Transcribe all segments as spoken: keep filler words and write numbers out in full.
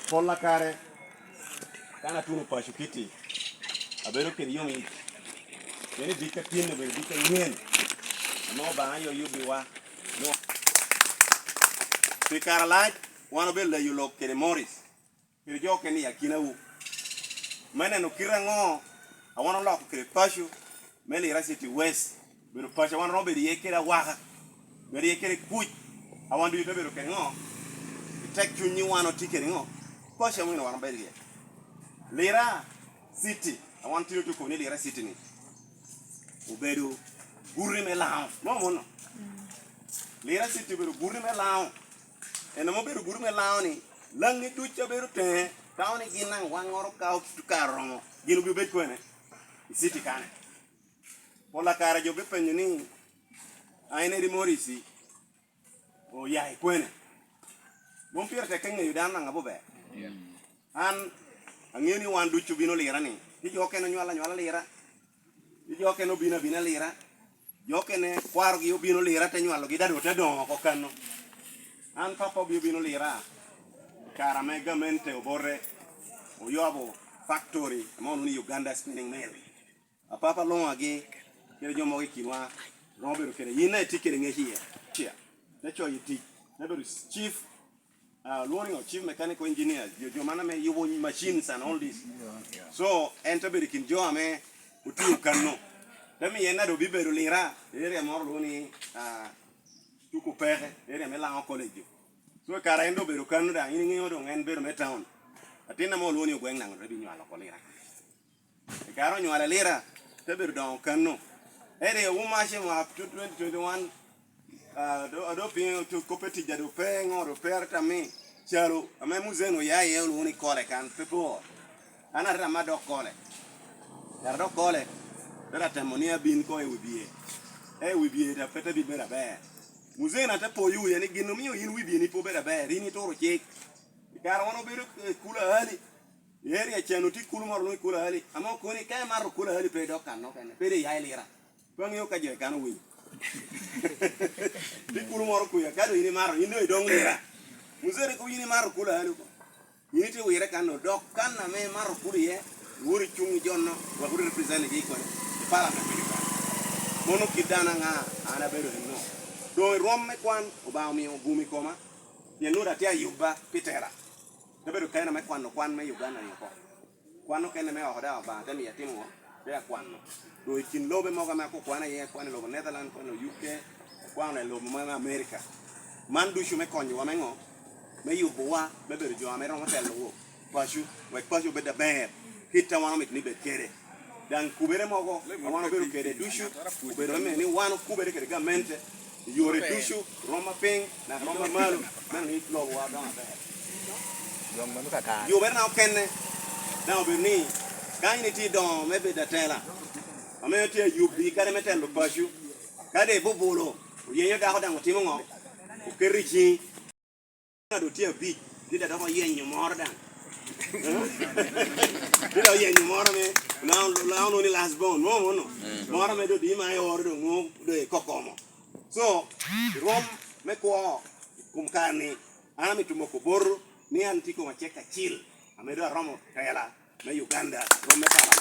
Pol a kare, kan atuno paco kiti, abedo kede yom yic, pien i dikka tin obedo dikka anyen ame Obaŋa yo yubbiwa. Pi kare alac, wan obedo layo lok kede Morris, kede jo okene i akinawu, me neno kite aŋo a wan oloko kede paco me Lira City West, bedo paco a wan romo bedo iye kede awaka, bedo iye kede kuc, a wan ducu te bedo kede ŋo? I tek cuny ni wan otye kede ŋo? Paco a wan romo bedo iye. Lira City, a wan tye otuko ni Lira City ni, obedo guti me Laŋo. Mo mono? Lira City obedo guti me Laŋo. En ame obedo guti me Laŋo ni, Laŋi ducu a bedo teŋe, tao ni gin daŋ waŋŋoro ka ot-, ka romo, gin obibed kwene? I city kane. Pol a kare jo bipenyo ni, "A, en edi Morris, oya i kwene?" Mom pire tek ka ŋeyo dano daŋ abober. An aŋeyo ni wan ducu obino Lira ni, tye jo okene onywalo anywala Lira, tye jo okene obino abina Lira, jo okene kwarogi obino Lira te nywalogi, dado te doŋo oko kano. An papa obino obino Lira, kare ame gamente obote, oyobo factory ame onwoŋo ni Uganda Spinning Mill. Apapa Luŋagi kede jo mogo i kinwa romo bedo kede yin a itye kede ŋec iye. Cia, te coyo i tic, te bedo chief, ah, lwongo ni ŋo? Chief mechanical engineer, jo, jo man ame yubo machines and all this. So, en te bedo i kin jo ame otio kanno. Te miyo en a doŋ bibedo Lira, i area moro lwongo ni, ah, Tuko Peke, area me Laŋo College. So, i kare en doŋ obedo kanno daŋ, in iŋeo doŋ en bedo me town. Atin ame olwongo ni Ogweŋ daŋ te binywalo oko Lira. I kare onywale Lira, te bedo doŋo kanno. Ere wu mace mwa twenty twenty-one, ah, do, do piny otu-, kop e tic a do pe ŋo, do pe areta mi calo ame Muzen oya iye olwoŋo ni Kole kan, pe bor. An areta ma dok Kole. Kara dok Kole, te ra temo ni abin ko i wi bye. E wi bye ta pe te bi bedo aber. Muzen ate poyo wiya ni gin omio yin wi bye ni pe obedo aber, in ituro cik. I kare wan obedo, eh, Kula Ali, I area can otye kulu moro lwongo i Kula Ali, ame okoni ka imato Kula Ali pe idok kan okene, pe doŋ iya i Lira. Pe aŋeo ka jo i kan owinyo. Tye kulu moro kuya, ka doŋ in imato, in doŋ idoŋ Lira. Muzere kobo yin imato Kula Ali oko. In itye wire kan, odok kan ame imato kulu iye, iwot icuŋ i jo-no, wek wot irepresentigi i kwane, i parliament. Mono kit dano aŋa an abedo enno. Doŋ i rwom me kwan, Obaŋa omio gum i koma, pien onwoŋo atye ayubba pi tera. Te bedo kena me kwano kwan me Uganda ni oko. Kwan okene me oko daŋ Obaŋa te miyo atimo ŋo? Te akwano. Doŋ i kin lobe mogo ame akwano iye, akwano i lobo Netherlands, akwano i U K, akwano i lobo me America. Man ducu me konyowa me ŋo? Me yubowa, me bedo jo ame romo telo wok paco, wek paco obed aber, kit a wan omito ni bed kede. Daŋ kubere mogo a wan obedo kede ducu, obedo me ni wan okubere kede gamente, i yore ducu, rwom apiny, naka rwom amalo, me ni lobowa doŋ aber. Yubere na okene, daŋ obedo ni, ka in itye doŋo me bedo atela, ame tye ayubbi kadi me telo paco, ka doŋ ibubulo, oyenyo dako daŋ otimo ŋo? Oketo i ciŋi. Ŋat otye abic, ni daŋ dok oyenyo moro daŋ. Ni daŋ oyenyo moro ame, lao, lao ni last born, mo mono. Moro ame doŋ di ma ioro doŋ nwoŋo doŋ ikokomo. So, rwom me kwo, i kom kare ni, an amito moko boto, ni an tye koma cek acil, ame doŋ aromo tela me Uganda, rwom me pala.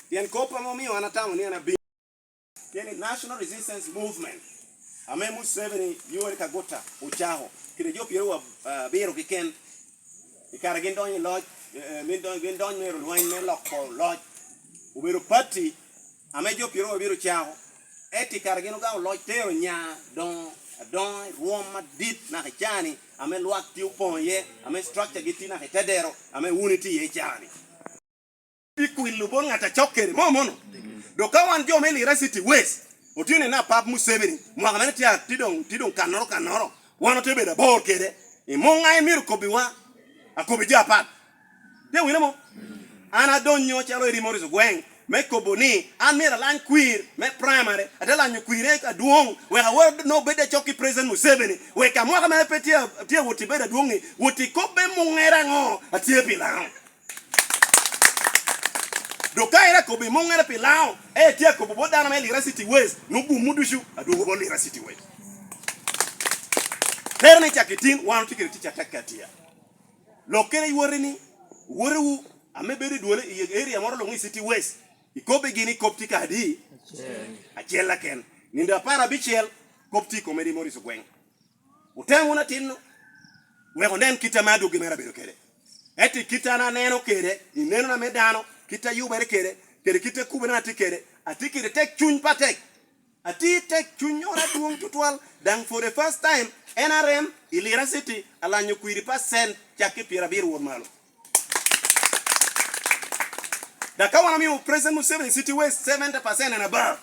Pien kop ame omio an atamo ni an abino. Pien i National Resistance Movement, ame Museveni, Yoweri Kaguta ocako, kede jo pyeraryo abiro keken, i kare gin donyo i loc, eh, min donyo, gin donyo me lweny me loko loc, obedo pati ame jo pyeraryo abiro ocako, ento i kare gin ogamo loc tero nya doŋo adoŋa i rwom madit naka i caa-ni, ame lwak tye opoŋo iye, ame structure gi tye naka i te dero, ame wun itye iye i caa-ni. Bikwilo bot ŋat a cok kede, mo mono. Dok ka wan jo me Lira City West, otye nene apap Museveni, mwaka mene tye, tye doŋ, tye doŋ kannoro kannoro, wan otye bedo abor kede. I muŋ a imito kobbiwa, akobbi jo apat. Tye wine mo? An adonyo calo Eddie Morris Ogweng, me kobo ni an myero alany kwir me primary, ate lanyo kwir adwoŋ, wek awot nongo bed acok ki President Museveni, wek ka mwaka mene pe tye, tye awot i bedo adwoŋ-ŋi, wot i kobbe muŋere aŋo atye pi Laŋo. Dok ka en akobo i muŋere pi Laŋo, en tye akobo bot dano me Lira City West, nwoŋo gumwu ducu adwogo bot Lira City West. Tere ni cak i tin, wan otye kede tic atek ka tye. Lok kede iwote ni, wotewu ame bedo i dwole i area moro luŋ i City West, ikobbigi ni kop tye kadi? Acel aken. Nindo apar abicel, kop tye i kome di Morris Ogweng. Wutem wunu atinno, wek onen kit ame adwogi mere abedo kede. Ento i kit an aneno kede, i nenona me dano, kit a yubere kede, kede kit a kubere atye kede, atye kede tek cuny patek. Atye i tek cunnyoro adwoŋ tutwal, daŋ for the first time, N R M i Lira City alanyo kwiri pacen cakki pyerabiro wot malo. Dok ka wan omio President Museveni City West seventy percent and above,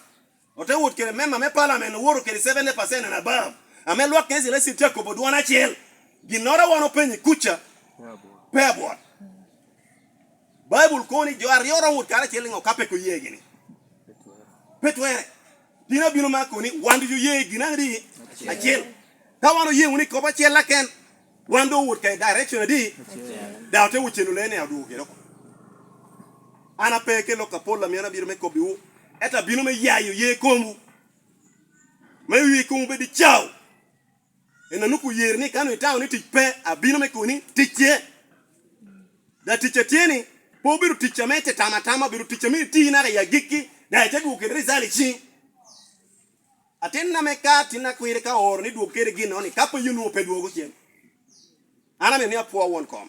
ote wot kede member me parliament owoto kede seventy percent and above, ame lwak Kensington City akobo dwon acel, ginnoro a wan openyo kuca pe abwot. Baibul kono ni jo aryo romo wot karacel i ŋo ka pe oye gini? Pe twere. Tin abino ma koni, wan ducu oye gin adi? Acel. Ka wan oye wunu i kop acel aken, wan doŋ owot ka i direction adi? Daŋ ote wot cen olene odwogo kede oko. An ape ke lok apol ame an abino me kobbiwu, ento abino me yayo ye komwu, me wiye komwu bed i cao. En a nuku yere ni ka nwe itao ni tic pe, abino me koni tic tye. Da tic a tye ni, pe obedo tic ame ite tamo atama, obedo tic ame iti naka i agikki, da ite dwogo kede rizal i ciŋ. Atin ame ka atin akwiri ka ooro ni dwog kede gin ni, ka pe yunwu pe dwogo cen. An amito ni apwo won kom.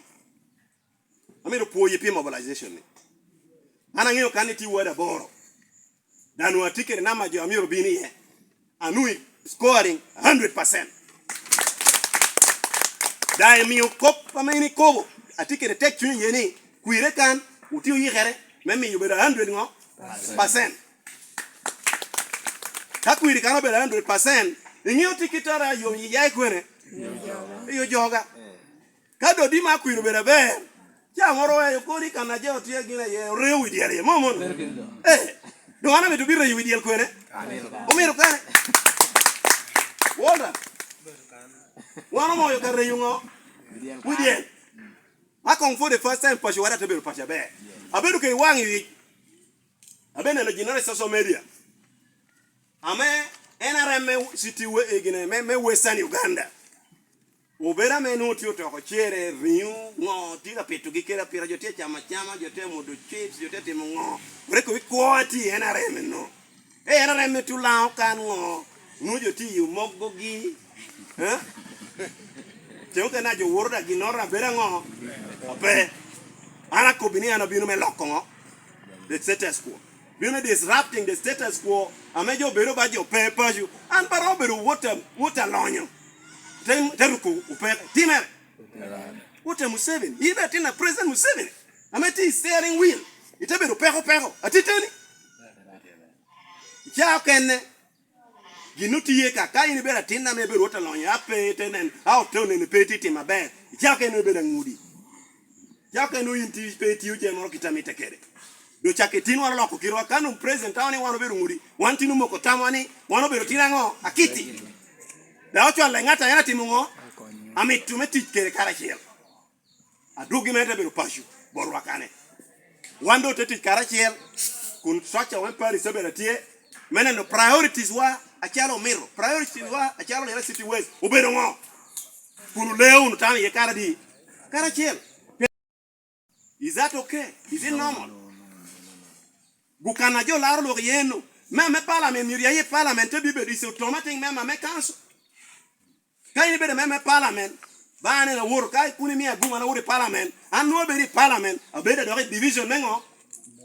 Amito pwoyi pi mobilization ni. An aŋeo kan itye wadi aboro. Dano atye kede nama jo amyero obin iye. Anui scoring hundred percent. Daŋ imio kop ame in ikobo, atye kede tek cuny iye ni, kwire kan, otye oyikere, me miyo obedo hundred ŋo? Percent. Ka kwiri kan obedo hundred percent, iŋeo tye kit ara yom iya i kwene? Iyo joga. Ka dodi ma kwir obedo aber, ca moro oweyo kodi kan a jo tye gin aye oreo wi dyel iye, mo mono? Eh, doŋ an amito bito reyo wi dyel kwene? Omito kane. Walter, wan omoyo ka reyo ŋo? Wi dyel. Akoŋ for the first time paco wada te bedo paco aber. Abedo kede waŋ i wic. Abe neno jinere i social media. Ame N R M me city we-, eh, gine, me, me Western Uganda. Obedo ame nwoŋo tye otoko cere, riŋo, ŋo, tye ka pitogi kede apita, jo tye acamo acama, jo tye amudo chips, jo tye timo ŋo. Oreko i kwo atye i N R M eno. Eh, N R M ame tye Lango kan ŋo, nwoŋo jo tye i omogogi. Eh? Ceng okene a jo woto da ginnoro abedo aŋo? Ape. An akobbi ni an abino me loko ŋo? The status quo. Bino me disrupting the status quo. Ame jo bedo ba jo pe paco. An ba romo bedo wot a, wot a lonyo. Te, te ruko opeke. Timere. Wot a Museveni. In atin a President Museveni. Ame tye i steering wheel. Ite bedo peko peko. Atiteni. Ica okene. Gin otiye ka, ka in ibedo atin ame ibedo wot a lonyo, a pe ite nen, a ote oneni pe itye timo aber, icako en ibedo aŋudi. Icako en in ti-, pe itiyo jami moro kit ame ite kede. Doŋ cak itin wan oloko kitwa, ka nwoŋo president tamo ni wan obedo ŋudi, wan tin omoko tamwa ni wan obedo tin aŋo? Akiti. Daŋ ocwale ŋat a en atimo ŋo? Amito me tic kede karacel. Adwogi mere te bedo paco bot rwakane. Wan doŋ te tic karacel, kun structure me parish te bedo atye, me neno priorities wa acalo omito, priorities wa acalo Lira City West obedo ŋo? Kun oleo wunu tamo iye kare adi? Karacel. Is that okay? Is it normal? Gukan a jo laro lwak iye eno, me ame parliament myero ya i parliament te bibedo is automatic me ame council. Ka in ibedo me, me parliament, ba aneno awoto, ka kun imio aguma an awoto i parliament, an nwoŋo abedo i parliament, abedo dok i division me ŋo?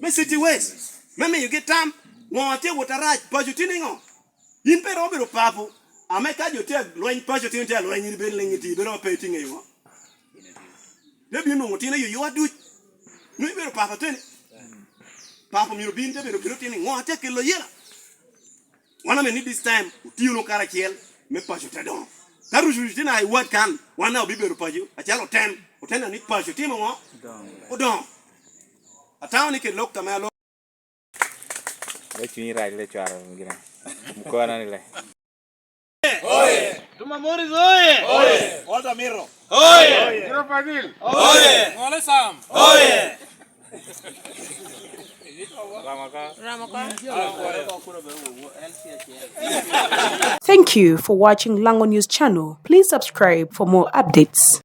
Me City West. Me miyogi tam, ŋo atye wot arac, paco tye niŋo? In pe iromo bedo papo, ame ka jo tye alweny, paco tye, tye alweny, in ibedo liŋ iti, ibedo pe itye ŋeyo ŋo? Te bino nwoŋo tino yoyo aduc. Nwoŋo ibedo papo ateni. Papo myero bin te bedo kede otino, ŋo atye kelo yela? Wan ame ni this time, otio wunu karacel me paco te doŋo. Ka rucu rucu tye naka i ward kan, wan daŋ obibedo paco, acalo otem, otem ni paco timo ŋo? Odoŋo. Atamo ni kede lok ame alo- Wek cunyi rac le cwaro gina. Mukona ni le. Oye! Tuma Morris oye! Oye! Walter Miro. Oye! Jiro Fadil. Oye! Ngole Sam. Oye! Thank you for watching Lango News Channel. Please subscribe for more updates.